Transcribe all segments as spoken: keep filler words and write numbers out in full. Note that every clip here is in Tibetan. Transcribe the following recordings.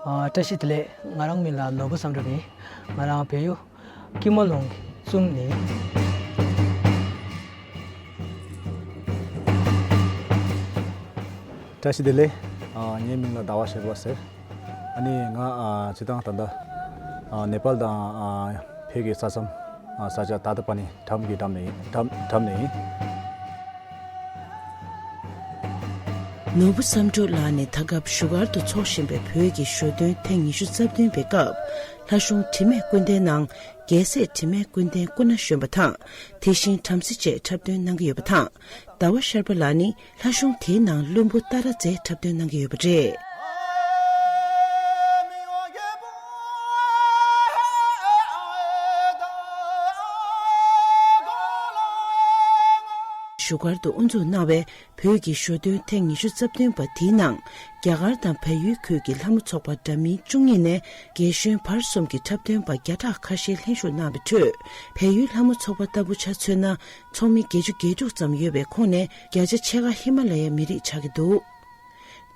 ཨ། བཀྲ་ཤིས་བདེ་ལེགས། ང་རང་མིང་ལ་ནོར་བུ་བསམ་གྲུབ་ཡིན། ང་རང་བལ་ཡུལ་སྐྱིད་མ་ལུང་གི་ཙུམ་ནས། བཀྲ་ཤིས་བདེ་ལེགས། ཨ། ངའི་མིང་ལ་ཟླ་བ་ཤར་པ་ཟེར། ཨ་ནི་ང་ཨ་སྤྱིར་བཏང་ད་ལྟ་ཨ་ནེ་པཱལ་དང་ཨ་བོད་ཀྱི་ས་མཚམས་ཨ་ས་ཆ་ད་ད་པ་ནི་འགྲམ་གྱི་འགྲམ་ནས་ཡིན། འགྲམ་འགྲམ་ནས་ཡིན། ནོར་བུ་བསམ་གྲུབ་ལགས་ནི་ད་སྐབས་བཞུགས་སྒར་དུ་འཚོགས་བཞིན་པའི་བོད་ཀྱི་ཞོ་སྟོན་ཐེངས་ཉི་ཤུ་རྩ་བདུན་པའི་སྐབས་ལྷ་གཞུང་དྲི་མེད་ཀུན་ལྡན་ནང་རྒྱལ་སྲས་དྲི་མེད་ཀུན་ལྡན་སྐུ་ན་གཞོན་པ་དང་། དེ་བཞིན་བྲམ་ཟེ་བཅས་འཁྲབ་སྟོན་གནང་གི་ཡོད་པ་དང་། ཟླ་བ་ཤར་པ་ལགས་ནི་ལྷ་གཞུང་དེའི་ནང་བློན་པོ་ཏཱ་ར་རྩེ་འཁྲབ་སྟོན་གནང་གི་ཡོད་པ་རེད། བཞུགས་སྒར་དུ་དབུ་འཛུགས་གནང་བའི་བོད་ཀྱི་ཞོ་སྟོན་ཐེངས་ཉི་ཤུ་རྩ་བདུན་པ་དེའི་ནང་རྒྱ་གར་དང་བལ་ཡུལ་ཁུལ་གྱི་ལྷ་མོ་ཚོགས་པ་འདྲ་མིན་བཅུ་གཉིས་ནས་རྒན་གཞོན་བར་གསུམ་གྱི་འཁྲབ་སྟོན་པ་བརྒྱ་ཕྲག་ཁ་ཤས་ལྷན་ཞུགས་གནང་བའི་ཁྲོད། བལ་ཡུལ་ལྷ་མོ་ཚོགས་པ་ལྟ་བུ་ཆ་མཚོན་ན། ཚོགས་མི་བརྒྱད་ཅུ་གྱ་དྲུག་ཙམ་ཡོད་པའི་ཁོངས་ནས་བརྒྱ་ཆ་ཕྱེད་ཀ་ཧི་མ་ལ་ཡའི་མི་རིགས་ཆགས་ཀྱི་འདུག་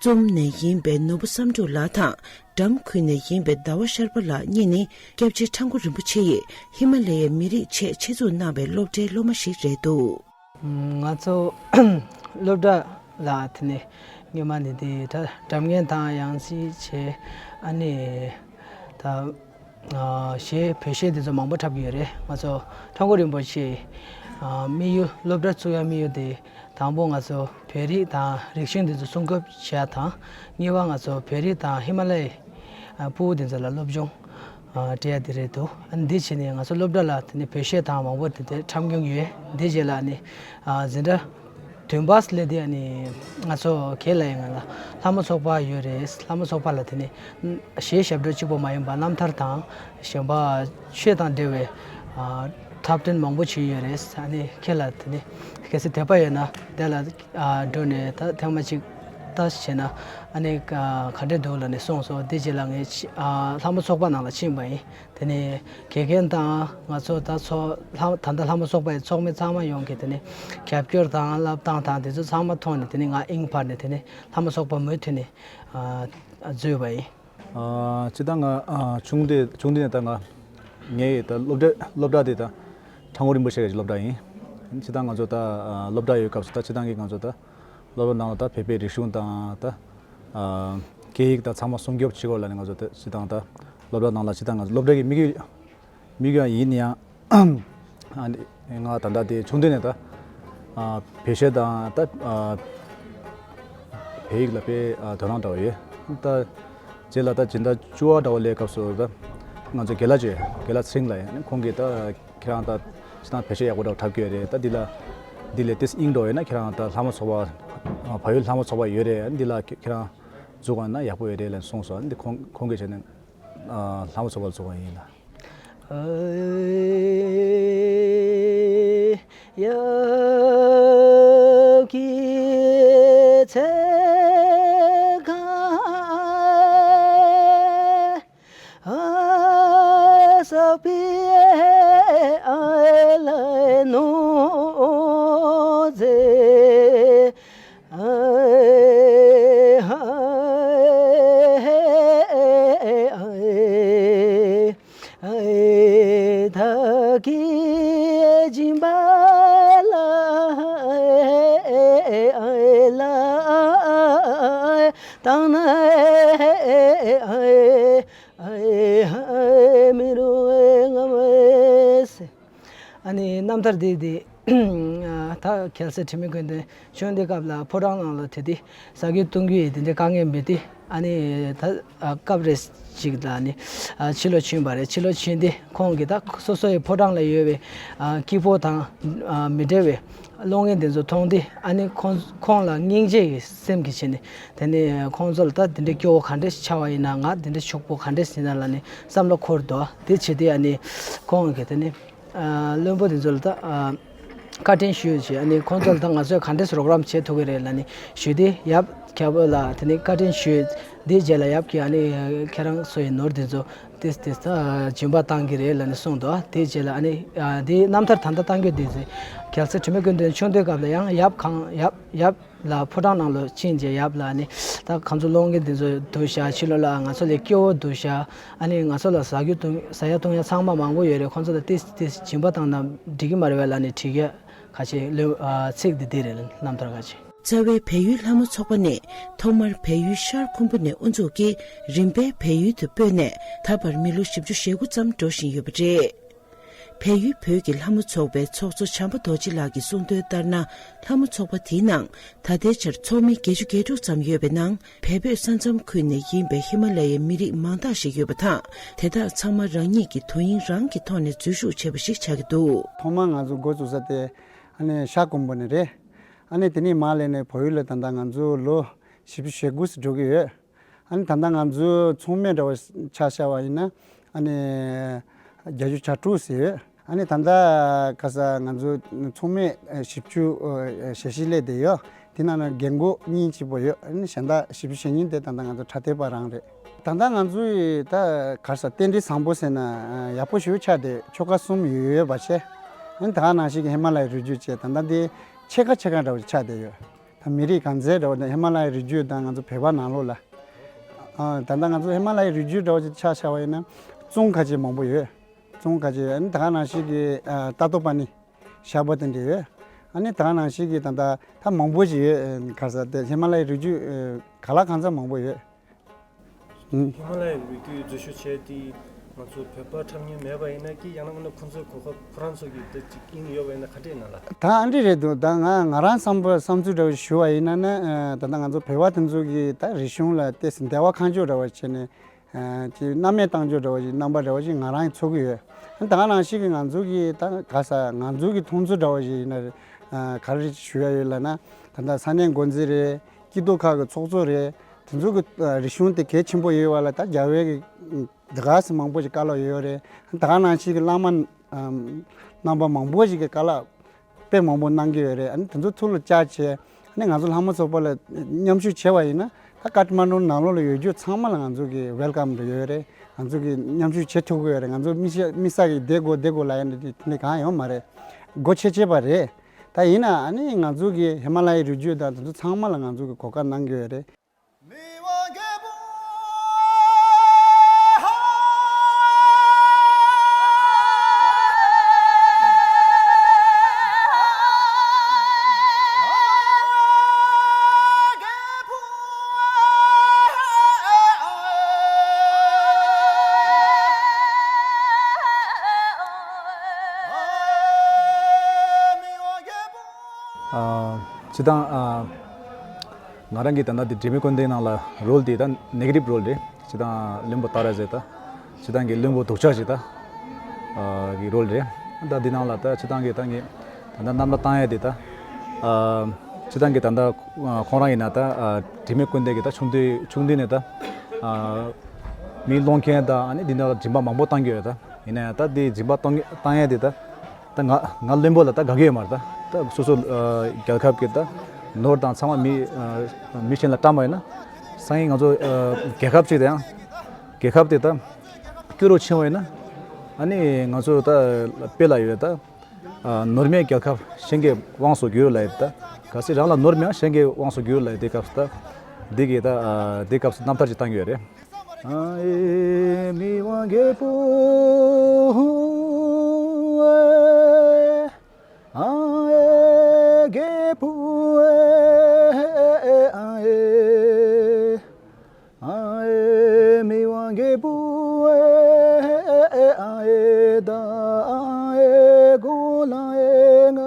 ཙུམ་ནས་ཡིན་པའི་ནོར་བུ་བསམ་གྲུབ་ལགས་དང་འགྲམ་ཁུལ་ནས་ཡིན་པའི་ཟླ་བ་ཤར་པ་ལགས་གཉིས་ནི་སྐྱབས་རྗེ་ཁྲ་འགུ་རིན་པོ་ཆེ་ཡིས་ཧི་མ་ལ་ཡའི་མི་རིགས་ཆེད་ཆེད་འཛུགས་གནང་བའི་སློབ་གྲྭའི་སློབ་མ་ཞིག་རེད་འདུག་ང་ཚོ་སློབ་གྲྭ་ལ་དེ་ནས་སྔོན་མ་ནས་དེ་ད་སྒྲ་སྙན་དང་ཡང་སྲིད་བྱས། ཨ་ནི་ད་ཨ་གཞས་བོད་གཞས་དེ་ཚོ་མང་པོ་འཁྲབ་ཀྱི་ཡོད་རེད། ང་ཚོ་ཁྲ་འགུ་རིན་པོ་ཆེ་ཨ་དམིགས་ཡུལ། སློབ་གྲྭ་བཙུགས་ཡ་དམིགས་ཡུལ་དེ་དང་པོ་ང་ཚོ་བོད་རིགས་དང་རིག་གཞུང་དེ་ཚོ་སྲུང་སྐྱོབ་བྱེད་ཡ་དང་། གཉིས་པ་ང་ཚོ་བོད་རིགས་དང་ཧི་མ་ལ་ཡའི་ཨ་སྤུ་གུ་དེ་ཚོ་ལ་སློབ་སྦྱོང་ཨ་སྤྲད་ཡ་དེ་རེད་འདུག་ཨ་ནི་འདི་བྱས་ནས་ང་ཚོ་སློབ་གྲྭ་ལ་དེ་ནས་བོད་གཞས་དང་མང་པོ་དེ་འདྲ་འཁྲབ་མྱོང་ཡོད། འདི་རྗེས་ལ་ནི་ཨ་འཛིན་གྲྭ་བདུན་པ་སླེབས་དུས་ཨ་ནི་ང་ཚོ་ག་ལ་ཡིན། ང་ལ་ལྷ་མོ་ཚོགས་པ་ཡོད་རེད། ལྷ་མོ་ཚོགས་པ་ལ་དེ་ནས་གཞས་ཞབས་བྲོ་གཅིག་པོ་མ་ཡིན་པ་རྣམ་ཐར་དང་གཞན་པ་ཆོས་དང་འབྲེལ་བའི་ཨ་འཁྲབ་སྟོན་མང་པོ་བྱས་ཡོད་རེད། ཨ་ནི་ཁྱེད་ལ་དེ་ནས་གལ་སྲིད་དད་པ་ཡོད་ན་དེ་ལ་ཨ་འགྲོ་ནས་ད་ཐེངས་མ་གཅིག་ལྟ་བྱས་ན་ཨ་ནི་ག་ག་འདྲས་འདུག་ལབ་ནས་གསུངས་སོང་། དེ་རྗེས་ལ་ངས་ཕྱི་ཨ་ལྷ་མོ་ཚོགས་པ་ནང་ལ་ཕྱིན་པ་ཡིན། དེ་ནས་དགེ་རྒན་དང་ང་ཚོ་ད་ཚོ་ལྷ་ད་ལྟ་ལྷ་མོ་ཚོགས་པའི་ཚོགས་མི་ཚང་མ་ཡོངས་ཀྱིས་དེ་ནས་རྒྱབ་སྐྱོར་དང་བསླབ་སྟངས་དང་དེ་ཚོ་ཚང་མ་མཐོང་ནས། དེ་ནས་ང་དབྱིངས་འཕར་ནས་དེ་ནས་ལྷ་མོ་ཚོགས་པ་མུ་མཐུད་ནས་ཨ་འཛུལ་བ་ཡིན། ཨ་སྤྱིར་བཏང་ང་ཨ་ཆུང་དུས་ཆུང་དུས་ནས་ད་ང་ངའི་ད་སློབ་གྲྭ་སློབ་གྲྭ་དེ་ད་ཁྲ་འགུ་རིན་པོ་ཆེ་གི་སློབ་གྲྭ་ཡིན། སྤྱིར་བཏང་ང་ཚོ་ད་ཨ་སློབ་གྲྭ་ཡོད་སྐབས་སུ་ད་སྤྱིར་བཏང་གི་ང་ཚོ་ད་སློབ་གྲྭ་ནང་ལ་ད་བོད་པའི་རིག་གཞུང་དང་ད་ཨ་སྐད་ཡིག་དང་ཚང་མ་སྲུང་སྐྱོབ་བྱེད་དགོས་ལབ་ནས། ང་ཚོ་ད་སྤྱིར་བཏང་ད་སློབ་གྲྭ་ནང་ལ་སྤྱིར་བཏང་ང་ཚོ་སློབ་གྲྭ་གི་དམིགས་ཡུལ་དམིགས་ཡུལ་ཡིན་ཡང་། ཨ་ནི་ང་ད་ལྟ་དེ་ཆུང་དུས་ནས་ད་ཨ་བོད་གཞས་དང་ད་ཨ་བོད་ཡིག་ལ་དཔེ་ཨ་དོ་སྣང་འདྲ་བོ་ཡོད། ད་རྗེས་ལ་ད་སྦྱིན་བདག་བཅུ་པ་འདྲ་བོ་སླེབས་སྐབས་སུ་ད་ང་ཚོ་རྒན་ལགས་ཅིག་རྒན་ལགས་ཚེ་རིང་ལགས་ཡིན། ཁོང་གིས་ད་ཁྱེད་རང་ད་སྤྱིར་བཏང་བོད་གཞས་ཡག་པོ་འདྲ་བོ་འཁྲབ་ཀྱི་ཡོད་རེད། ད་འདི་ལ་འདི་ལས་ཏོག་ཙམ་དབྱིངས་འགྲོ་ཡོད་ན་ཁྱེད་རང་ད་ལྷ་མོ་ཚོགས་པ་ཨ་བལ་ཡུལ་ལྷ་མོ་ཚོགས་པ་ཡོད་རེད། འདི་ལ་ཁྱེད་རང་འཛུལ་བ་ན་ཡག་པོ་ཡོད་རེད་ལབ་གསུངས་སོང་། འདི་ཁོང་ཁོང་གིས་བྱས་ནས་ཨ་ལྷ་མོ་ཚོགས་པ་ལ་འཛུལ་བ་ཡིན་ལ། ཨ་ནི་རྣམ་ཐར་འདི་འདི་ད་རྒྱལ་སྲས་དྲི་མེད་ཀུན་ལྡན་བྱོན་དུས་སྐབས་ལ་ཕོ་བྲང་ནང་ལ་དེ་དུས་ཟ་རྒྱུ་བཏུང་རྒྱུ་ཡི་དེ་འདྲའི་དཀའ་ངལ་མེད་དུས། ཨ་ནི་ད་སྐབས་རེ་ཞིག་ལ་ནི་ཕྱི་ལོགས་ཕྱིན་པ་རེད། ཕྱི་ལོགས་ཕྱིན་དུས་ཁོང་གིས་ད་སོ་སོ་ཡི་ཕོ་བྲང་ལ་ཡོད་པའི་སྐྱིད་པོ་དང་མི་འདྲ་བའི་གློག་བརྙན་དེ་ཚོ་མཐོང་དུས། ཨ་ནི་ཁོང་ཁོང་ལ་སྙིང་རྗེ་ཡི་སེམས་ཀྱིས་བྱས་ནས་དེ་ནས་ཁོང་ཚོ་ལ་ད་དེ་འདྲའི་སྐྱོ་བོ་ག་འདྲ་ཆགས་པ་ཡིན་ན། ང་དེ་འདྲའི་ཕྱུག་པོ་ག་འདྲ་ཡིན་ན་ལབ་ནས་བསམ་བློ་འཁོར་འདུག་དེ་བྱེད་དུས་ཨ་ནི་ཁོང་གིས་དེ་ནས་ཨ་བློན་པོ་དེ་ཚོ་ལ་ད་ཨ་བཀའ་དྲིན་ཞུ་ཞེས། ཨ་ནི་ཁོང་ཚོ་ལ་ད་ང་ཚོས་ག་འདྲས་རོགས་རམ་བྱེད་ཐུབ་ཀྱི་རེད་ལབ་ནས་ཞུས་ཏེ། ཡབ་ མཁན་པོ་ལ་དེ་ནས་བཀའ་དྲིན་ཞུས། དེའི་རྗེས་ལ་ཡབ་ཀྱིས་ཨ་ནི་ཁྱེད་རང་ཚོ་ཡི་ནོར་འདི་ཚོ་ཏིས་ཏིས་ད་སྦྱིན་པ་བཏང་གི་རེད་ལབ་ནས་གསུངས་འདུག་དེའི་རྗེས་ལ་ཨ་ནི་དེའི་རྣམ་ཐར་ད་ལྟ་བཏང་རྒྱུ་འདི་ཚོ་རྒྱལ་སྲས་དྲི་མེད་ཀུན་ལྡན་ཆུང་དུས་སྐབས་ལ་ཡང་ཡབ་གང་ཡབ་ཡབ་ལ་ཕོ་བྲང་ནང་ལ་ཕྱིན་རྗེས་ཡབ་ལ་ཨ་ནི་ད་ཁམས་ཚོ་སློང་མཁན་འདི་ཚོ་འདུག་ཤག་ཕྱི་ལོགས་ལ་ང་ཚོ་ལས་སྐྱོ་བོ་འདུག་ཤག་ཨ་ནི་ང་ཚོ་ལ་ཟ་རྒྱུ་བཏུང་ཟ་ཡ་བཏུང་ཡ་ཚང་མ་མང་པོ་ཡོད་རེད། ཁོང་ཚོ་ལ་ཏིས་ཏིས་སྦྱིན་པ་བཏང་ན་འགྲིག་གི་མ་རེད་པས་ལབ་ནས་དྲིས་ཡ། ཁ་ཆེ་ལོས་ཚིག་འདི་འདི་རེད་རྣམ་ཐར་ཁ་ཆེ། རྩ་བའི་བལ་ཡུལ་ལྷ་མོ་ཚོགས་པ་ནི་ཐོག་མར་བལ་ཡུལ་ཤར་ཁུམ་བུ་ནས་དབུ་འཛུགས་ཀྱིས་རིམ་པས་བལ་ཡུལ་དུ་སྤོས་ནས་ད་བར་མི་ལོ་བཞི་བཅུ་ཞེ་དགུ་ཙམ་འགྲོ་བཞིན་ཡོད་པ་རེད། བལ་ཡུལ་བོད་ཀྱི་ལྷ་མོ་ཚོགས་པའི་ཚོགས་གཙོ་བྱམས་པ་རྡོ་རྗེ་ལགས་ཀྱིས་གསུངས་དོན་ལྟར་ན། ལྷ་མོ་ཚོགས་པ་དེའི་ནང་ད་ལྟའི་ཆར་ཚོགས་མི་བརྒྱད་ཅུ་གྱ་དྲུག་ཙམ་ཡོད་པའི་ནང་བལ་བོད་ས་མཚམས་ཁུལ་ནས་ཡིན་པའི་ཧི་མ་ལ་ཡའི་མི་རིགས་མང་དག་ཞིག་ཡོད་པ་དང་། དེ་དག་ཚང་མ་རང་ཉིད་ཀྱི་དོ་དབྱིངས་རང་གི་ཐོག་ནས་འཛུལ་ཞུགས་བྱས་པ་ཞིག་ཆགས་ཀྱི་འདུག་ཐོག་མར་ང་ཚོ་འགོ་བཙུགས་ས་དེ་ཨ་ནི་ཤར་ཁུམ་བུ་ནས་རེད། ཨ་ནི་དེ་ནས་མར་སླེབས་ནས་བལ་ཡུལ་ལ་ད་ལྟ་ང་ཚོ་ལོ་བཞི་བཅུ་ཞེ་དགུ་ཙམ་འགྲོ་གི་ཡོད། ཨ་ནི་ད་ལྟ་ང་ཚོའི་ཚོགས་མི་འདྲ་བོ་ཆ་བཞག་པ་ཡིན་ན་ཨ་ནི་བརྒྱད་ཅུ་གྱ་དྲུག་ཙམ་ཡོད། ཨ་ནི་ད་ལྟ་ག་ས་ང་ཚོའི་ཚོགས་མི་བཞི་བཅུ་ཞེ་བཞི་སླེབས་བསྡད་ཡོད། དེ་ནང་ནས་རྒན་གོག་གཉིས་གཅིག་པོ་ཡོད། ཨ་ནི་གཞན་དག་བཞི་བཅུ་ཞེ་གཉིས་དེ་ད་ལྟ་ང་ཚོ་ཕྲ་མཐེ་བོད་པ་རང་རེད། ད་ལྟ་ང་ཚོ་ཡི་ད་ག་ས་རྟེན་འབྲེལ་བཟང་པོ་ཟེར་ན་ཡག་པོ་ཞེ་པོ་ཆགས་བསྡད། ཆོལ་ཁ་གསུམ་ཡོད་ཡོད་པ་བྱས། ཨ་ནི་ད་ག་ནང་བཞིན་གྱི་ཧི་མ་ལ་ཡའི་རི་རྒྱུད་བཅས་ད་ལྟ་འདི་ཕྱེད་ཀ་ཕྱེད་ཀ་འདྲ་བོ་ཆགས་བསྡད་ཡོད། ད་མི་རིགས་གང་ཚད་འདྲ་བོ་དང་ཧི་མ་ལ་ཡའི་རི་རྒྱུད་དང་ང་ཚོ་བོད་པ་ནང་ལོགས་ལ། ཨ། ད་ལྟ་ང་ཚོ་ཧི་མ་ལ་ཡའི་རི་རྒྱུད་འདྲ་བོ་ཅིག་ཆ་བཞག་པ་ཡིན་ན་ཙོང་ཁ་ཆེ་མང་པོ་ཡོད། ཙོང་ཁ་ཆེ་ཨ་ནི་ད་ག་ནང་བཞིན་གྱི་ཨ་ཏ་ཏོ་པ་ནི་ཞག་པོ་དེ་འདྲ་ཡོད། ཨ་ནི་ད་ག་ནང་བཞིན་གྱི་ད་ལྟ་ད་མང་པོ་ཞིག་ཡོད། ཨ་ག་ས་དེ་ཧི་མ་ལ་ཡའི་རི་རྒྱུད་ཨ་ག་ལ་གང་འཚམ་མང་པོ་ཡོད། ཧི་མ་ལ་ཡའི་རི་རྒྱུད་འཛུལ་ཞུགས་བྱས་ཏེ་ང་ཚོ་བོད་པ་འཁྲབ་མཁན་མེད་པ་ཡིན་ན་ཀི་ཡང་ན་ཁོ་ཚོའི་གོ་སྐབས་ཁོ་རང་ཚོ་གི་དེ་ཅིག་ཨིན་ཡོད་པ་ཡིན་ན་ག་འདྲས་ན་ལ། ད་ཨ་འདྲས་རེད་འདུག་ད་ང་ང་རང་བསམ་པ་བསམ་ཚུལ་འདྲ་བོ་ཞུ་བ་ཡིན་ན་ནི་ཨ་ད་ལྟ་ང་ཚོ་བོད་པ་དེ་ཚོ་གི་ད་རིག་གཞུང་ལ་ཏོག་ཙམ་འབྲེལ་བ་ཁ་མཆུ་འདྲ་བོ་བྱས་ནས་ཨ་ཅིག་སྣང་མེད་བཏང་རྒྱུ་འདྲ་བོ་ཞིག་རྣམ་པ་འདྲ་བོ་ཞིག་ང་རང་ཚོར་གི་ཡོད། ད་ག་ནང་བཞིན་གི་ང་ཚོ་གི་ད་ག་ས་ང་ཚོ་གི་མཐོང་ཚུལ་འདྲ་བོ་ཞིག་ཡིན་ན་ཨ་ག་རེ་ཞུ་ཡ་ཡོད་ལབ་ན། ད་ལྟ་ས་གནས་འགོ་འཛིན་རེད། སྐྱིད་སྡུག་ཁག་གི་ཚོགས་གཙོ་རེད། དེ་ཚོ་གི་ཨ་རིག་གཞུང་དེ་གལ་ཆེན་པོ་ཡོད་པ་ལ་ད་རྒྱ་བལ་གི་དེ་ག་ས་མང་པོ་ཞིག་བཀའ་སློབ་ཡོད་ཡོད་རེད། ད་ག་ནང་བཞིན་གི་བླ་མ་ཨམ་རྣམ་པ་མང་པོ་ཞིག་གི་བཀའ་སློབ་དཔེ་མང་པོ་གནང་གི་ཡོད་རེད། ཨ་ནི་དེ་ཚོ་ཐུགས་ལ་བཅངས་བྱས་ཨ་ནི་ང་ཚོ་ལྷ་མོ་ཚོགས་པ་ལ་མཉམ་ཞུགས་བྱས་པ་ཡིན་ན་ད་ཀ་ཐ་མན་ཌུ་ནང་ལོགས་ལ་ཡོད་རྒྱུ་ཚང་མ་ལ་ང་ཚོ་གི་ཝེལ་ཀམ་རེ་ཡོད་རེད། ང་ཚོ་གི་མཉམ་ཞུགས་བྱེད་ཐུབ་ཀྱི་ཡོད་རེད། ང་ཚོ་དམིགས་བསལ་དམིགས་བསལ་གི་བསྡད་དགོས་བསྡད་དགོས་ལབ་ཡ་འདི་དེ་འདྲ་གང་ཡང་ཡོད་མ་རེད། སྒོ་ཕྱེ་ཕྱེ་བ་རེད། ད་ཡིན་ན་ཨ་ནི་ང་ཚོ་གི་ཧི་མ་ལ་ཡའི་རི་རྒྱུད་དང་དེ་ཚོ་ཚང་མ་ལ་ང་ཚོ་གི་གོ་སྐབས་གནང་གི་ཡོད་རེད། ཨ། སྤྱིར་བཏང་ཨ། ང་རང་གི་ད་ལྟ་འདི་དྲི་མེད་ཀུན་ལྡན་ནང་ལ་རོལ་དེ་ད་ནེ་གེ་ཊིབ་རོལ་རེད། སྤྱིར་བཏང་བློན་པོ་ཏཱ་ར་ཟེར་ད། སྤྱིར་བཏང་གི་བློན་པོ་སྡུག་ཅག་ཞིག་ད། ཨ། གི་རོལ་རེད། ད་འདི་ནང་ལ་ད་སྤྱིར་བཏང་གི་ད་ངས་ད་ལྟ་རྣམ་པ་བཏང་ཡས་དེ་ད། ཨ། སྤྱིར་བཏང་གི་ད་ལྟ་ཁོང་རང་ཡིན་ན་ད་ཨ། དྲི་མེད་ཀུན་ལྡན་གི་ད་ཆུང་དུས་ཆུང་དུས་ནས་ད། ཨ། མི་སློང་མཁན་ད་ཨ་ནི་འདི་ནང་ལ་སྦྱིན་པ་མང་པོ་བཏང་གི་ཡོད་ད། ཡིན་ན་ཡང་ད་འདི་སྦྱིན་པ་གཏོང་བཏང་ཡས་དེ་ད། ད་ང་ང་བློན་པོ་ལ་ད་དགའ་གི་ཡོད་མ་རེད་ད། ད་སོ་སོ་ཨ་རྒྱལ་ཁབ་ཀྱི་ད་ནོར་དང་ཚང་མ་མི་ཨ་མི་གཞན་ལ་བཀྲམ་པ་ཡིན་ན། སང་ཉིན་ང་ཚོ་ཨ་རྒྱལ་ཁབ་ཅིག་དང་རྒྱལ་ཁབ་དེ་ད་སྐྱོ་རུ་ཕྱིན་པ་ཡིན་ན། ཨ་ནི་ང་ཚོ་ད་དཔེ་ལ་ཡོད་ད། ཨ་ནོར་མེད་རྒྱལ་ཁབ་གཞན་གྱི་དབང་དུ་འགྱུར་ལབ་ཡོད་ད། གལ་སྲིད་རང་ལ་ནོར་མེད་ན་གཞན་གྱི་དབང་དུ་འགྱུར་ལབ་ཡོད་དེ་སྐབས་སུ་ད། འདི་གི་ད་ཨ་འདི་སྐབས་སུ་རྣམ་ཐར་ཅིག་བཏང་གི་ཡོད་རེད། ཨ་ཨེ་མི་དབང་རྒྱལ་པོ་ཨེ། ཨ་ཨེ་རྒྱལ་པོ་ཨེ། ཨ་ཨེ་མི་དབང་རྒྱལ་པོ་ཨེ། ཨ་ཨེ་ད་ཨ་ཨེ་གོ་ལ་ཨེ་ང་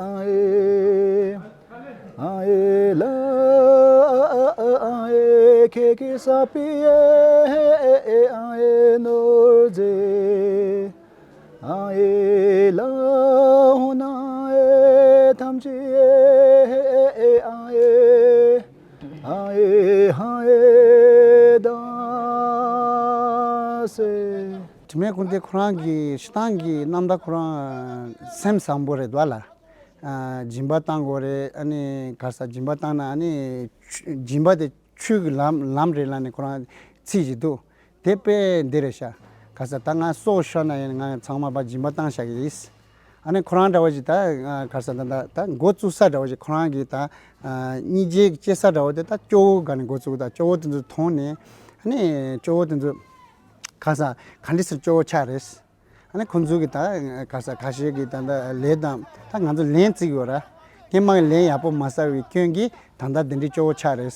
ཨེ། ཨ་ཨེ་ལ་ཨ་ཨེ་ཁྱེད་ཀྱི་ས་པི་ཨེ། ཨ་ཨེ་ནོར་རྫས། ཨ་ཨེ་ལ་ཧོ་ན་ཨེ་ཐམས་ཅད་ཨེ། ཨ་ཨེ་ཨ་ཨེ་ཧ་ཨེ་ད་སེ། དྲི་མེད་ཀུན་ལྡན་ཁོ་རང་གི་སྤྱིར་བཏང་གི་རྣམ་ཐར་ཁོ་རང་སེམས་བཟང་པོ་རེད་འདུག་ལ། ཨ་སྦྱིན་པ་བཏང་དགོས་རེད། ཨ་ནི་ག་ས་སྦྱིན་པ་བཏང་ན་ཨ་ནི་ཆོས་སྦྱིན་པ་དེ་ཆོས་ཀྱི་ལམ་ལམ་རེད་ལབ་ནས་ཁོ་རང་ཚིག་ཅིག་འདུག་དེ་དཔེ་འདི་རེད་ཤག་ག་ས་ད་ང་སྲོག་ཤོར་ན་ཡང་ང་ཚང་མ་ཕར་སྦྱིན་པ་བཏང་བཞག་གི་ཡིན། ཨ་ནི་ཁོ་རང་འདྲ་བོ་ཞིག་ད་ག་ས་ད་ད་ད་འགོ་བཙུགས་ས་འདྲ་བོ་ཞིག་ཁོ་རང་གི་ད་སྙིང་རྗེ་སྐྱེ་ས་འདྲ་བོ་དེ་ད་སྐྱོ་བོ་སྒང་ནས་འགོ་བཙུགས། ད་སྐྱོ་བོ་དེ་ཚོ་མཐོང་ནས་ཨ་ནི་སྐྱོ་བོ་དེ་ཚོ་ག་ས་ག་འདྲ་སེ་སྐྱོ་བོ་ཆགས་རེད། ཨ་ནི་ཁོང་ཚོ་གི་ད་ག་ས་ཁ་ཤས་ཀྱི་ད་ད་ལས་དང་ད་ང་ཚོ་ལན་བརྩི་གི་ཡོད་ར། སྔོན་མ་གི་ལན་ཡག་པོ་མ་བསགས་པའི་སྐྱོན་གྱིས་ད་ད་དེ་འདྲའི་སྐྱོ་བོ་ཆགས་རེད།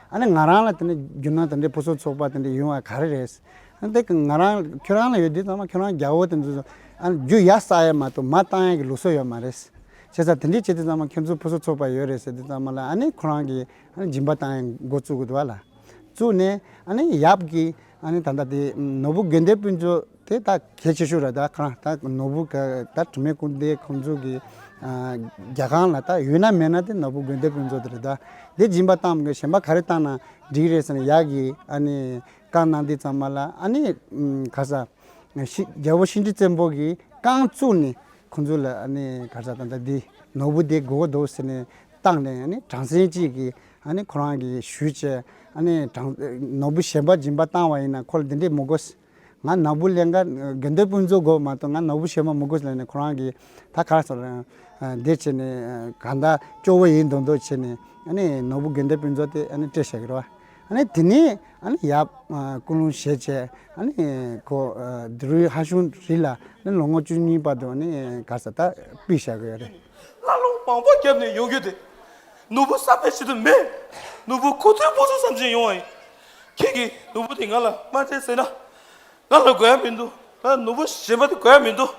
ཨ་ནི་ང་རང་ལ་དེ་འདྲ་རྒྱུ་ནོར་དེ་འདྲའི་ཕུན་སུམ་ཚོགས་པ་དེ་འདྲ་ཡོང་བ་ག་རེ་རེད། ཨ་ནི་དེ་ང་རང་ཁྱོད་རང་ལ་ཡོད་དུས་ཙམ་པ་ཁྱོད་རང་རྒྱལ་པོ་དེ་ཚོ་ཨ་ནི་རྒྱུ་ཡར་བསགས་ཡ་མ་གཏོགས་མར་བཏང་ཡ་གི་ལུགས་སྲོལ་ཡོད་མ་རེད། བྱས་ཙང་དེ་འདྲའི་བྱེད་དུས་ཙམ་པ་ཁྱོད་ཚོ་ཕུན་སུམ་ཚོགས་པ་ཡོད་རེད་ཟེར་དུས་ཙམ་པ་ལ་ཨ་ནི་ཁོ་རང་གིས་ཨ་ནི་སྦྱིན་པ་བཏང་ཡ་འགོ་བཙུགས་གི་འདུག་བ་ལ། བཙུགས་ནས་ཨ་ནི་ཡབ་ཀྱིས་ཨ་ནི་ད་ལྟ་དེ་ནོར་བུ་དགེ་འདུན་ཕུན་ཚོགས་དེ་ད་གལ་ཆེ་ཤོས་རེད། ད་ཁོ་རང་ད་ནོར་བུ་ག་ད་དྲི་མེད་ཀུན་ལྡན་ཁོང་ཚོ་གི་ཨ་རྒྱ་གར་ལ་ད་ཡོད་ན་མེད་ན་དེ་ནོར་བུ་དགེ་འདུན་ཕུན་ཚོགས་དེ་རེད། ད་དེ་སྦྱིན་པ་བཏང་མི་དགོས། གཞན་པ་ག་རེ་བཏང་ན་འགྲིག་རེད་ཟེར་ནས་ཡབ་ཀྱིས་ཨ་ནི་བཀའ་གནང་དུས་ཙམ་པ་ལ་ཨ་ནི་ཨམ་ག་ས་ཤི་རྒྱལ་པོ་ཤིང་རྡོར་བཙན་པོ་གིས་རྐང་བཙུགས་ནས་ཁོང་ཚོ་ལ་ཨ་ནི་ག་ས་ད་ལྟ་འདི་ནོར་བུ་འདི་དགོས་འདུག་ཟེར་ནས་བཏང་ནས་ཨ་ནི་བྲམ་ཟེ་གཅིག་གིས་ཨ་ནི་ཁོ་རང་གིས་ཞུས་བྱས། ཨ་ནི་བྲམ་ནོར་བུ་གཞན་པ་སྦྱིན་པ་བཏང་བ་ཡིན་ན་ཁོ་ལ་འདི་འདྲས་མི་དགོས། ང་ནོར་བུ་ལེན་ག་དགེ་འདུན་ཕུན་ཚོགས་དགོས་མ་གཏོགས་ང་ནོར་བུ་གཞན་པ་མི་དགོས་ལབ་ནས་ཁོ་རང་གིས་ད་ག་རེ་ཟེར་འདི་བྱས་ནས་གང་ལྟར་སྐྱོ་བོ་ཡིན་མདོག་མདོག་བྱས་ནས་ཨ་ནི་ནོར་བུ་དགེ་འདུན་ཕུན་ཚོགས་དེ་ཨ་ནི་སྤྲད་བཞག་གི་རེད་བ། ཨ་ནི་དེ་ནས་ཨ་ནི་ཡབ་ཨ་ཀུན་སློང་བཞེས་བྱས། ཨ་ནི་ཁོ་ཨ་དེ་རུ་ཧ་ཤུང་རི་ལ་ཨ་ནི་ལོ་ངོ་བཅུ་གཉིས་བར་དུ་ཨ་ནི་ག་ས་ད་ཕུད་བཞག་གི་ཡོད་རེད། ལྷ་ལུང་མང་པོ་བརྒྱབ་ནས་ཡོང་རྒྱུ་དེ། ནོར་བུ་བསམ་པའི་ཆེད་དུ་མེད། ནོར་བུ་ཁོ་ཚོའི་ཕུན་སུམ་ཙམ་ཅིག་ཡོང་བ་ཡིན། ཁྱེད་ཀྱིས་ནོར་བུ་དེ་ང་ལ་མ་སྤྲད་ཟེར་ན། ང་ལ་དགོས་ཡ་མི་འདུག་ང་ནོར་བུ་གཞན་པ་དེ་དགོས་ཡ་མི་འདུག་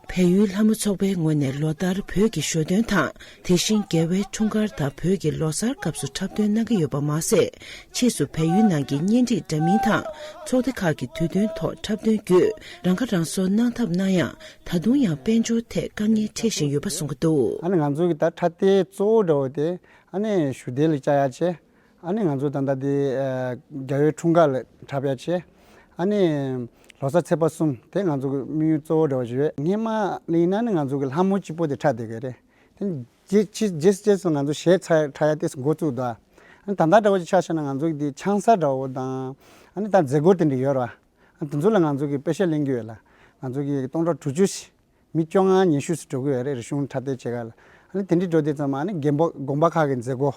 བལ་ཡུལ་ལྷ་མོ་ཚོགས་པའི་ངོས་ནས་ལོ་ལྟར་བོད་ཀྱི་ཞོ་སྟོན་དང་། དེ་བཞིན་རྒྱལ་བའི་འཁྲུངས་སྐར་དང་བོད་ཀྱི་ལོ་གསར་སྐབས་སུ་འཁྲབ་སྟོན་གནང་གི་ཡོད་པ་མ་ཟད། ཕྱིས་སུ་བལ་ཡུལ་ནང་གི་གཉེན་སྒྲིག་འདྲ་མིན་དང་། ཚོགས་སྡེ་ཁག་གི་དུས་སྟོན་ཐོག་འཁྲབ་སྟོན་བརྒྱུད་རང་ཁ་རང་གསོ་གནང་ཐབས་གནང་ཡང་། ད་དུང་ཡང་དཔལ་འབྱོར་ཐད་དཀའ་ངལ་འཕྲད་བཞིན་ཡོད་པ་གསུང་གི་འདུག་ཨ་ནི་ང་ཚོ་གི་ད་འཁྲབ་སྟོན་གཙོ་བོ་འདྲ་བོ་དེ་ཨ་ནི་ཞུ་བདེ་ལ་བཅར་ཡ་བྱས། ཨ་ནི་ང་ཚོ་ད་ལྟ་དེ་ཨ་རྒྱལ་བའི་འཁྲུངས་སྐར་ལ་འཁྲབ་ཡ་བྱས། ཨ་ནི་ལོ་གསར་ཚེས་པ་གསུམ་དེ་ང་ཚོ་གི་དམིགས་ཡུལ་གཙོ་བོ་འདྲ་བོ་ཞིག་ཡོད། སྔོན་མ་ལ་ཡིན་ན་ནི་ང་ཚོ་གི་ལྷ་མོ་གཅིག་པོ་དེ་འཁྲབ་བསྡད་ཀྱི་རེད། དེ་རྗེས་རྗེས་རྗེས་སུ་ང་ཚོ་གཞས་འཁྲབ་འཁྲབ་ཡ་དེ་འགོ་བཙུགས་འདུག་ཨ་ནི་ད་ལྟ་འདྲ་བོ་ཞིག་ཆ་བཞག་ན་ང་ཚོ་གི་དེ་ཆང་ས་འདྲ་བོ་དང་། ཨ་ནི་ད་མཛད་སྒོ་དེ་འདྲ་ཡོད་རེད་བ། ཨ་དེ་ཚོ་ལ་ང་ཚོ་གི་པེ་ཤ་ལེན་གྱི་ཡོད་ལ། ང་ཚོ་གི་སྟོང་ཕྲག་དྲུག་ཅུ་ཞིག་མི་བཅོ་ལྔ་ཉི་ཤུ་ཙམ་འགྲོ་གི་ཡོད་རེད། རིག་གཞུང་འཁྲབ་སྟོན་བྱེད་ག་ལ། ཨ་ནི་དེ་འདྲའི་འགྲོ་དུས་ཙམ་པ་ཨ་ནི་རྒན་པོ་དགོན་པ་ཁག་གི་མཛད་སྒོ།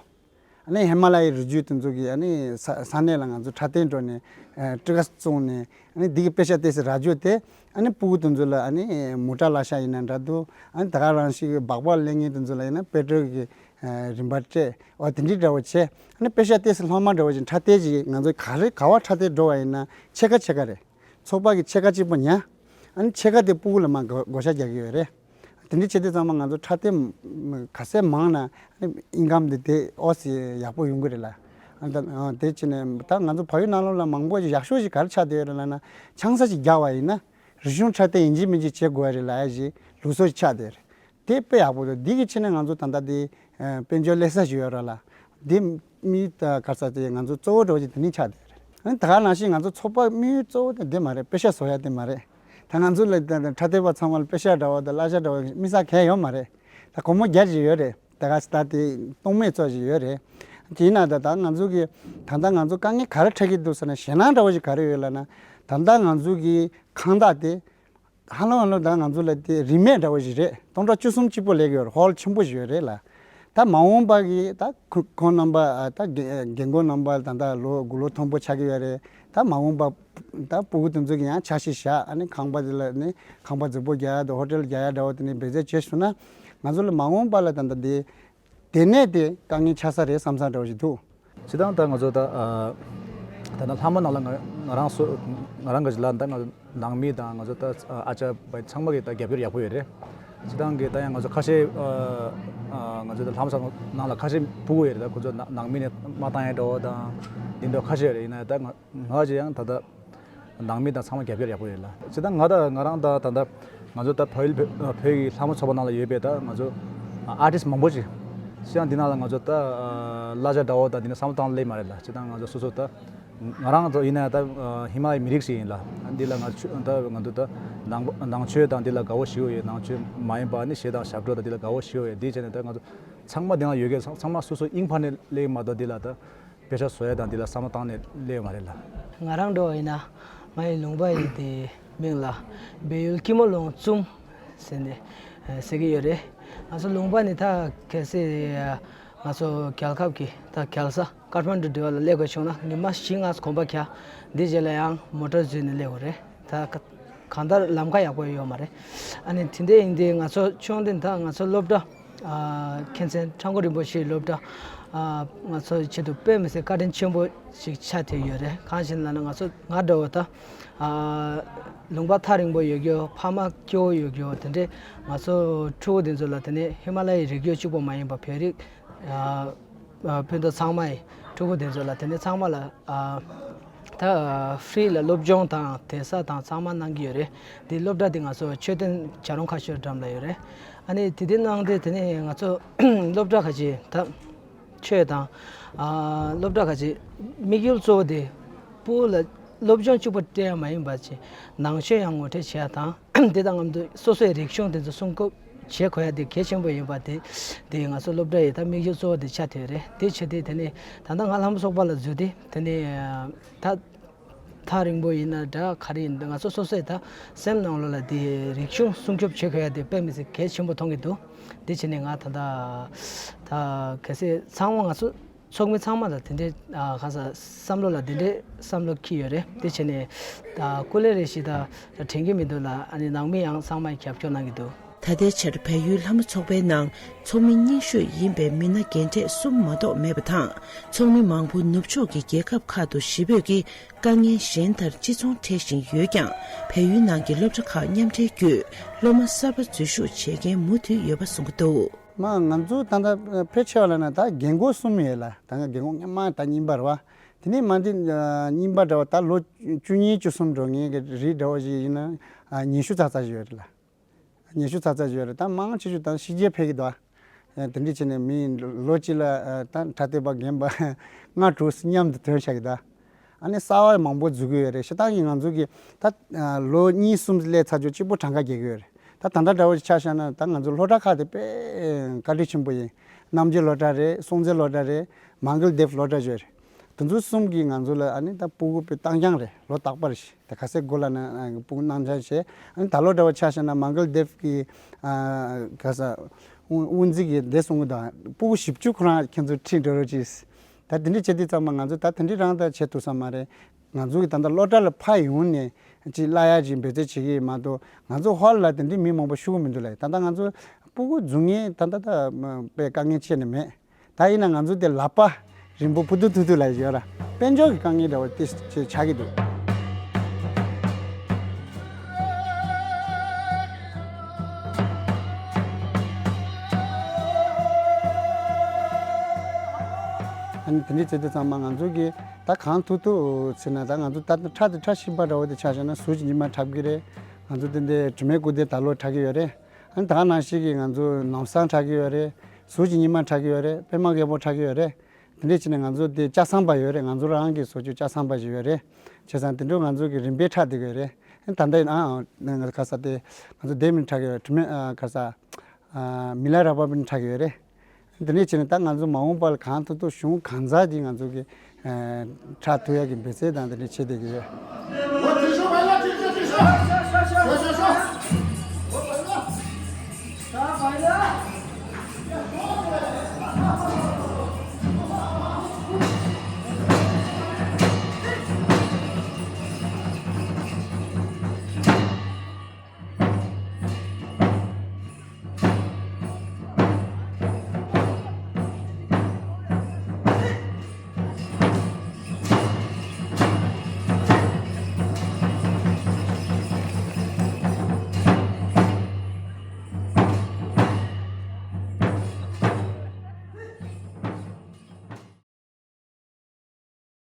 ཨ་ནི་ཧི་མ་ལ་ཡའི་རི་རྒྱུད་དེ་ཚོ་གི་ཨ་ནི་ས་ས་གནས་ལ་ང་ཚོ་འཁྲབ་སྟོན་འགྲོ་ནས་ཨ་སྤྲི་ཁ་བཙོང་ནས། ཨ་ནི་འདི་གི་པེ་ཤ་ཏོག་ཙམ་རག་རྒྱུ་དེ་ཨ་ནི་སྤུ་གུ་དེ་ཚོ་ལ་ཨ་ནི་མོ་ཊ་གླ་ཤགས་ཡིན་ན་འདྲ་འདུག་ཨ་ནི་ད་ག་རང་བཞིན་གི་སྦག་སྦག་ལེན་མཁན་དེ་ཚོ་ལ་ཡིན་ན་པེ་ཊོལ་གི་ཨ་རིན་པ་སྤྲད། འོ་དེ་འདྲའི་འདྲ་བོ་བྱས། ཨ་ནི་པེ་ཤ་ཏོག་ཙམ་ལྷག་མ་འདྲ་བོ་ཅིག་འཁྲབ་སྟོན་ཅིག་ང་ཚོ་ག་རེ་ག་བ་འཁྲབ་སྟོན་འགྲོ་བ་ཡིན་ན་ཕྱེད་ཀ་ཕྱེད་ཀ་རེད། ཚོགས་པ་གི་ཕྱེད་ཀ་གཅིག་པོ་ཉར། ཨ་ནི་ཕྱེད་ཀ་དེ་སྤུ་གུ་ལ་མར་བགོ་བགོ་བཤའ་རྒྱག་གི་ཡོད་རེད། དེ་འདྲ་བྱེད་དུས་ཙམ་པ་ང་ཚོ་འཁྲབ་སྟོན་ག་ཚད་མང་ན་ཨ་ནི་ཨིན་ཀམ་དེ་དེ་ཨོ་སི་ཡག་པོ་ཡོང་གི་རེད་ལ། ཨ་ནི་ད་ཨ་དེ་བྱས་ནས་ད་ང་ཚོ་བལ་ཡུལ་ནང་ལོགས་ལ་མང་པོ་ཞིག་ཡག་ཤོས་ཞིག་ག་རེ་ཆགས་བསྡད་ཡོད་རེད་ལབ་ན། ཆང་ས་ཞིག་རྒྱག་པ་ཡིན་ན་རིག་གཞུང་འཁྲབ་སྟོན་ཡིན་གཅིག་མིན་གཅིག་བྱེད་དགོས་རེད་ལབ་ཡ་ཞིག་ལུགས་སྲོལ་ཞིག་ཆགས་བསྡད་རེད། དེ་དཔེ་ཡག་པོ་འདུག་འདི་གི་ཆེད་ནས་ང་ཚོ་ད་ལྟ་དེ་ཨ་དཔལ་འབྱོར་སླེབས་ས་ཞིག་ཡོད་རེད་ལ། འདི་མི་ད་ག་ས་དེ་ང་ཚོ་གཙོ་བོ་འདྲ་བོ་ཅིག་དེ་ནས་ཆགས་བསྡད་རེད། ཨ་ནི་ད་ག་ནང་བཞིན་ང་ཚོ་ཚོགས་པ་དམིགས་ཡུལ་གཙོ་བོ་དེ་འདི་མ་རེད། པེ་ཤ་བཟོ་ཡ་དེ་མ་རེད། ད་ང་ཚོ་ལ་ད་ད་འཁྲབ་སྟོན་པ་ཚང་མ་ལ་པེ་ཤ་འདྲ་བོ་དང་གླ་ཆ་འདྲ་བོ་དམིགས་བསལ་གང་ཡང་ཡོད་མ་རེད། ད་སྒོར་མོ་བརྒྱ་ཅིག་ཡོད་རེད། ད་ག་ས་ད་དེ་གཏོང་མེད་ཚོ་ཞིག་ཡོད་རེད། དེས་ན་ད་ད་ང་ཚོ་གི་ད་ལྟ་ང་ཚོ་དཀའ་ངལ་ག་རེ་འཕྲད་ཀྱི་འདུག་ཟེར་ན། ཞེད་སྣང་འདྲ་བོ་ཞིག་ག་རེ་ཡོད་ལབ་ན། ད་ལྟ་ང་ཚོ་གི་ཁང་བདག་དེ་ཧ་ལམ་ཧ་ལམ་ད་ང་ཚོ་ལ་དེ་རིན་མེད་འདྲ་བོ་ཞིག་རེད། སྟོང་ཕྲག་བཅུ་གསུམ་གཅིག་པོ་ལས་ཀྱི་ཡོད་རེད། ཧོལ་ཆེན་པོ་ཞིག་ཡོད་རེད་ལ། ད་མ་འོངས་པ་གི་ད་ཁོ་ཁོང་རྣམ་པ་ད་རྒན་རྒན་རྒོན་རྣམ་པ་ད་ད་ལོ་དགུ་ལོ་མཐོན་པོ་ཆགས་ཀྱི་ཡོད་རེད། ད་མ་འོངས་པ་ད་སྤུ་གུ་དེ་ཚོ་གི་ཡང་ཆ་ཤས་བཞག་ཨ་ནི་ཁང་པ་དེ་ལ་ནི་ཁང་པ་རྫིག་པོ་རྒྱག་ཡ་དང་ཧོ་ཊེལ་རྒྱག་ཡ་འདྲ་བོ་དེ་ནི་འབད་རྩོལ་བྱས་སོང་ན། ང་ཚོ་ལ་མ་འོངས་པ་ལ་ད་ད་དེ་དེ་ནས་དེ་དཀའ་ངལ་ཆགས་ས་རེད་བསམ་ས་འདྲ་བོ་ཞིག་འདུག་སྤྱིར་བཏང་ད་ང་ཚོ་ད་ཨ་ད་ནང་ལྷ་མོ་ནང་ལ་ང་ང་རང་སོ་ང་རང་གི་ལ་ད་ང་ནང་མི་དང་ང་ཚོ་ད་ཨ་ཅག་པ་ཚང་མ་གི་ད་རྒྱབ་སྐྱོར་ཡག་པོ་ཡོད་རེད། སྤྱིར་བཏང་གི་ད་ཡང་ང་ཚོ་ཁ་ཤས་ཨ་ཨ་ང་ཚོ་ད་ལྷ་མོ་ཚང་ནང་ལ་ཁ་ཤས་ཕྲུ་གུ་ཡོད་རེད། ད་ཁོ་ཚོ་ནང་ནང་མི་ནས་མ་བཏང་ཡ་འདྲ་བོ་དང་འདི་འདྲ་ཁ་ཤས་ཡོད་རེད། ཡིན་ན་ད་ང་ང་ཅི་ཡང་ད་ལྟ་ནང་མི་དང་ཚང་མ་རྒྱབ་སྐྱོར་ཡག་པོ་ཡོད་ལ། སྤྱིར་བཏང་ང་ད་ང་རང་ད་ད་ལྟ་ང་ཚོ་ད་བལ་བོད་ཀྱི་ལྷ་མོ་ཚོགས་པ་ནང་ལ་ཡོད་པའི་ད་ང་ཚོ་ཨ་ཊིསི་མང་པོ་ཅིག་སྤྱིར་བཏང་འདི་ནང་ལ་ང་ཚོ་ད་གླ་ཆ་འདྲ་བོ་དང་འདི་ནས་བསམ་བློ་བཏང་སླེབས་མ་རེད་ལ། སྤྱིར་བཏང་ང་ཚོ་སོ་སོ་ད་ ང་རང་ཚོ་ཡིན་ན་ད་ཧི་མ་ལ་ཡའི་མི་རིགས་ཤིག་ཡིན་ལ། འདི་ལ་ང་ཆོས་ད་ང་ཚོ་ད་ནང་ནང་ཆོས་དང་འདི་ལ་དགའ་བོ་ཞེ་པོ་ཡོད། ནང་ཆོས་མ་ཡིན་པ་ནི་གཞས་དང་ཞབས་བྲོ་དང་འདི་ལ་དགའ་བོ་ཞེ་པོ་ཡོད། འདི་བྱས་ནས་ད་ང་ཚོ་ཚང་མ་དེ་ན་ཡོད་ཀྱི་ཚང་མ་སོ་སོ་དབྱིངས་ཕར་ནས་སླེབས་མ་གཏོགས་འདི་ལ་ད་དཔེ་ཆ་བཟོ་ཡ་དང་འདི་ལ་བསམ་བློ་བཏང་ནས་སླེབས་མ་རེད་ལ། ང་རང་འདྲ་བ་ཡིན་ན་ང་ཡི་ལུང་པ་ཡི་དེ་མིང་ལ་སྦས་ཡུལ་སྐྱིད་མོ་ལུང་བཙུན་ཟེར་ནས་ཟེར་གྱི་ཡོད་རེད། ང་ཚོ་ལུང་པ་ནི་ད་གལ་སྲིད་ང་ཚོ་རྒྱལ་ཁབ་ཀྱི་ད་རྒྱལ་ས་ཀ་ཐ་མན་ཌུ་འདྲ་བ་ལ་སླེབས་དགོས་བྱུང་ན་ཉི་མ་བཞི་ལྔ་གོམ་པ་རྒྱག་འདི་རྗེས་ལ་ཡང་མོ་ཊ་འཛུལ་ནས་སླེབས་དགོས་རེད། ད་གང་ལྟར་ལམ་ཁ་ཡག་པོ་ཡོད་མ་རེད། ཨ་ནི་དེ་འདྲ་ཡིན་དུས་ང་ཚོ་ཆུང་དུས་ད་ང་ཚོ་སློབ་གྲྭ་མཁན་ཆེན་ཁྲ་འགུ་རིན་པོ་ཆེའི་སློབ་གྲྭ་ང་ཚོ་ཆེད་དུ་དཔེ་མི་སྲིད་བཀའ་དྲིན་ཆེན་པོ་ཞིག་ཆགས་བསྡད་ཡོད་རེད། གང་ཞིག་ལབ་ན་ང་ཚོ་ང་འདྲ་བོ་ད་ལུང་པ་ཐག་རིང་པོ་ཡོད་རྒྱུ་ཕ་མ་སྐྱོ་བོ་ཡོད་རྒྱུ་དེ་འདྲས་ང་ཚོ་ཕྲུ་གུ་དེ་ཚོ་ལ་དེ་ནས་ཧི་མ་ལ་ཡའི་རི་རྒྱུད་གཅིག་པོ་མ་ཡིན་པ་བོད་རིགས་ཕུན་ཚོགས་ཚང་མ་ཡི་ཕྲུ་གུ་དེ་ཚོ་ལ་དེ་ནས་ཚང་མ་ལ་ད་ཕི་རི་ལ་སློབ་སྦྱོང་དང་བསྡད་ས་དང་ཚང་མ་གནང་གི་ཡོད་རེད། འདི་སློབ་གྲྭ་འདི་ང་ཚོ་མཆོད་རྟེན་བྱ་རུང་ཁ་ཤོར་འགྲམ་ལ་ཡོད་རེད། ཨ་ནི་དེ་འདྲས་གནང་སྟེ་དེ་ནས་ང་ཚོ་སློབ་གྲྭ་ཁ་ཅིག་ད་ཆོས་དང་སློབ་གྲྭ་ཁ་ཅིག་དམིགས་ཡུལ་གཙོ་བོ་དེ་ཕྲུ་གུ་ལ་སློབ་སྦྱོང་གཅིག་པོ་སྤྲད་ཡ་མ་ཡིན་པ་ཅིག་ནང་ཆོས་ཡང་ངོ་སྤྲོད་བྱེད་ཡ་དང་། དེ་དང་མཉམ་དུ་སོ་སོའི་རིག་གཞུང་དེ་ཚོ་སྲུང་སྐྱོབ་བྱེད་དགོས་ཡ་དེ་གལ་ཆེན་པོ་ཡིན་པ་དེ་དེ་ང་ཚོ་སློབ་གྲྭ་ཡི་ད་དམིགས་ཡུལ་གཙོ་བོ་དེ་ཆགས་བསྡད་རེད། དེ་བྱས་ཏེ་དེ་ནས་ད་ལྟ་ང་ལྷ་མོ་ཚོགས་པ་ལ་འཛུལ་ཏེ་དེ་ནས་ད་ཐག་རིང་པོ་ཡིན་ན་འདྲ་ག་རེ་ཡིན་ན་ང་ཚོ་སོ་སོའི་ད་སེམས་ནང་ལོགས་ལ་དེ་རིག་གཞུང་སྲུང་སྐྱོབ་བྱེད་དགོས་ཡ་དེ་དཔེ་མི་སྲིད་གལ་ཆེན་པོ་མཐོང་གི་འདུག་དེ་བྱས་ནས་ང་ད་ལྟ་ད་གལ་སྲིད་ཚང་མ་ང་ཚོ་ཚོགས་མི་ཚང་མ་ལ་དེ་འདྲའི་ཨ་ག་ས་བསམ་བློ་ལ་དེ་འདྲའི་བསམ་བློ་འཁྱེར་ཡོད་རེད། དེ་བྱས་ནས་ཨ་སྐུ་ལས་རེ་ཞིག་ད་དྲན་གྱི་མི་འདུག་ལ། ཨ་ནི་ནང་མི་ཡང་ཚང་མས་རྒྱབ་སྐྱོར་གནང་གི་འདུག་ད་ལྟའི་ཆར་བལ་ཡུལ་ལྷ་མོ་ཚོགས་པའི་ནང་ཚོགས་མི་རྙིང་ཤོས་ཡིན་པའི་མི་སྣ་རྒན་གྲས་གསུམ་མ་གཏོགས་མེད་པ་དང་། ཚོགས་མི་མང་པོ་ནུབ་ཕྱོགས་ཀྱི་རྒྱལ་ཁབ་ཁག་ཏུ་གཞིས་སྤོས་ཀྱིས་དཀའ་ངལ་གཞན་ལྟར་ཅི་ཚོང་འཕྲད་བཞིན་ཡོད་ཀྱང་། བལ་ཡུལ་ནང་གི་སློབ་གྲྭ་ཁག་མཉམ་འབྲེལ་བརྒྱུད་སློབ་མ་གསར་པ་འཛུལ་ཞུགས་བྱེད་མཁན་མུ་མཐུད་ཡོད་པ་གསུང་གི་འདུག་མ་ང་ཚོ་ད་ལྟ་ཕལ་ཆེ་བ་ལ་ན་ད་རྒན་གོག་གསུམ་ཡོད་ལ། ད་ང་རྒན་གོག་སྔ་མ་ད་རྙིང་པ་རེད་བ། དེ་ནས་མ་འདི་རྙིང་པ་འདྲ་བ་ད་ལོ་བཅུ་གཉིས་བཅུ་གསུམ་འགྲོ་མཁན་གྱི་རིགས་འདྲ་བ་ཞིག་ཡིན་ན་ཉི་ཤུ་ཙག་ཙག་ཞིག་ཡོད་རེད་ལ། ཉི་ཤུ་ཙག་ཙག་ཞིག་ཡོད་རེད། ད་མང་ཆེ་ཤོས་ད་ཕྱི་རྒྱལ་ཕེབས་ཀྱི་འདུག་དེ་འདྲ་བྱས་ནས་མི་ལོ་གཅིག་ལ་ད་ཁྲ་ཐོས་པ་རྒན་པ་ལྔ་དྲུག་མཉམ་དུ་ཐོན་བཞག་གི་འདུག་ཨ་ནི་གསར་བ་མང་པོ་འཛུལ་གྱི་ཡོད་རེད། ཤ་སྟག་གི་ང་ཚོ་གི་ད་ལོ་གཉིས་གསུམ་སླེབས་ཚར་རྒྱུ་གཅིག་པོ་གྲངས་ཀ་རྒྱག་གི་ཡོད་རེད། ད་ད་ལྟ་འདྲ་བོ་ཞིག་ཆ་བཞག་ན་ད་ང་ཚོ་སློབ་གྲྭ་ཁག་དེ་དཔེ་བཀའ་དྲིན་ཆེན་པོ་ཡིན། རྣམ་རྒྱལ་སློབ་གྲྭ་རེད། སྲོང་བཙན་སློབ་གྲྭ་རེད། མང་གལ་དེབ་སློབ་གྲྭ་ཞིག་རེད། དེ་ཚོ་གསུམ་གྱིས་ང་ཚོ་ལ་ཨ་ནི་ད་སྤུ་གུ་དཔེ་བཏང་རྐྱང་རེད། ལོ་རྟག་པར་ཞིག་དེ་ག་ཚོད་འགོར་ལ་ན་སྤུ་གུ་གནང་རྐྱང་བྱས། ཨ་ནི་ད་ལོ་འདྲ་བོ་ཆ་བཞག་ན་མང་གལ་དེབ་ཀྱི་ཨ་ག་ས་དབུ་དབུ་འཛིན་གྱིས་བསྡད་སོང་གི་འདུག་སྤུ་གུ་བཞི་བཅུ་ཁོ་རང་ཁྱེད་ཚོ་ཁྲིད་འགྲོ་རོགས་གྱིས། ད་དེ་འདྲ་བྱེད་དུས་ཙམ་པ་ང་ཚོ་ད་དེ་འདྲ་རང་ད་བྱེད་ཐུབ་ས་མ་རེད། ང་ཚོ་གི་ད་ལྟ་སློབ་གྲྭ་ལ་ཕར་ཡོང་ནས་ཅིག་གླ་ཡག་ཅིག་འབད་རྩོལ་བྱེད་ཀྱི་ཡོད་མ་གཏོགས། ང་ཚོ་ཧོལ་ལ་དེ་འདྲའི་མི་མང་པོ་ཤོང་གི་མི་འདུག་ལ། ད་ལྟ་ང་ཚོ་སྤུ་གུ་འཛུལ་མཁན་ད་ལྟ་ད་དཔེ་དཀའ་ངལ་ཆེ་ནི་མེད། ད་ཡིན་ན་ང་ཚོ་དེ་ལག་པ་རིང་པོ་ཕུ་ཐུ་ཐུ་ཐུ་ལ་ཡོད་ར། དཔལ་འབྱོར་གྱི་དཀའ་ངལ་འདྲ་བོ་དེ་ཆགས་ཀྱི་འདུག་ཨ་ནི་དེ་འདྲའི་བྱེད་དུས་ཙམ་པ་ང་ཚོ་གིས་ད་གང་ཐུབ་ཐུབ་བྱས་ན། ད་ང་ཚོ་ད་ཁྲ་དེ་ཁྲ་ཤིས་པ་འདྲ་བོ་དེ་ཆ་བཞག་ན་ཟུར་གྱི་ཉི་མ་འཁྲབ་ཀྱི་རེད། ང་ཚོ་དེ་འདྲའི་དྲི་མེད་སྐུ་ལྡན་ད་ལོ་འཁྲབ་ཀྱི་ཡོད་རེད། ཨ་ནི་ད་ག་ནང་བཞིན་གྱི་ང་ཚོ་ནམ་སང་འཁྲབ་ཀྱི་ཡོད་རེད། ཟུར་གྱི་ཉི་མ་འཁྲབ་ཀྱི་ཡོད་རེད། པད་མ་རྒད་པོ་འཁྲབ་ཀྱི་ཡོད་རེད། དེ་འདྲས་བྱས་ནས་ང་ཚོ་དེ་ལྕགས་ཟམ་པ་ཡོད་རེད། ང་ཚོ་རང་གི་བཟོ་བཅོས་ལྕགས་ཟམ་པ་ཞིག་ཡོད་རེད། བྱས་ཙང་དེ་འདྲ་ང་ཚོ་གི་རིམ་པས་འཁྲབ་བསྡད་ཀྱི་ཡོད་རེད། ཨ་ནི་ད་ལྟ་ཡིན་ཨ་ང་ག་ས་དེ་ང་ཚོ་དེ་མིན་འཁྲབ་ཀྱི་ཡོད་རེད། དྲི་མེད་ཨ་ག་ས་ཨ་མི་ལ་ར་བ་མིན་འཁྲབ་ཀྱི་ཡོད་རེད། དེ་འདྲས་བྱས་ནས་ད་ང་ཚོ་མ་འོངས་པ་ལ་གང་ཐུབ་ཐུབ་གཞུང་གང་ཚ་དེ་ང་ཚོ་གི་ཨ་འཁྲབ་ཐུབ་ཡག་གི་འབད་རྩོལ་དང་དེ་འདྲས་བྱེད་བསྡད་ཀྱི་ཡོད།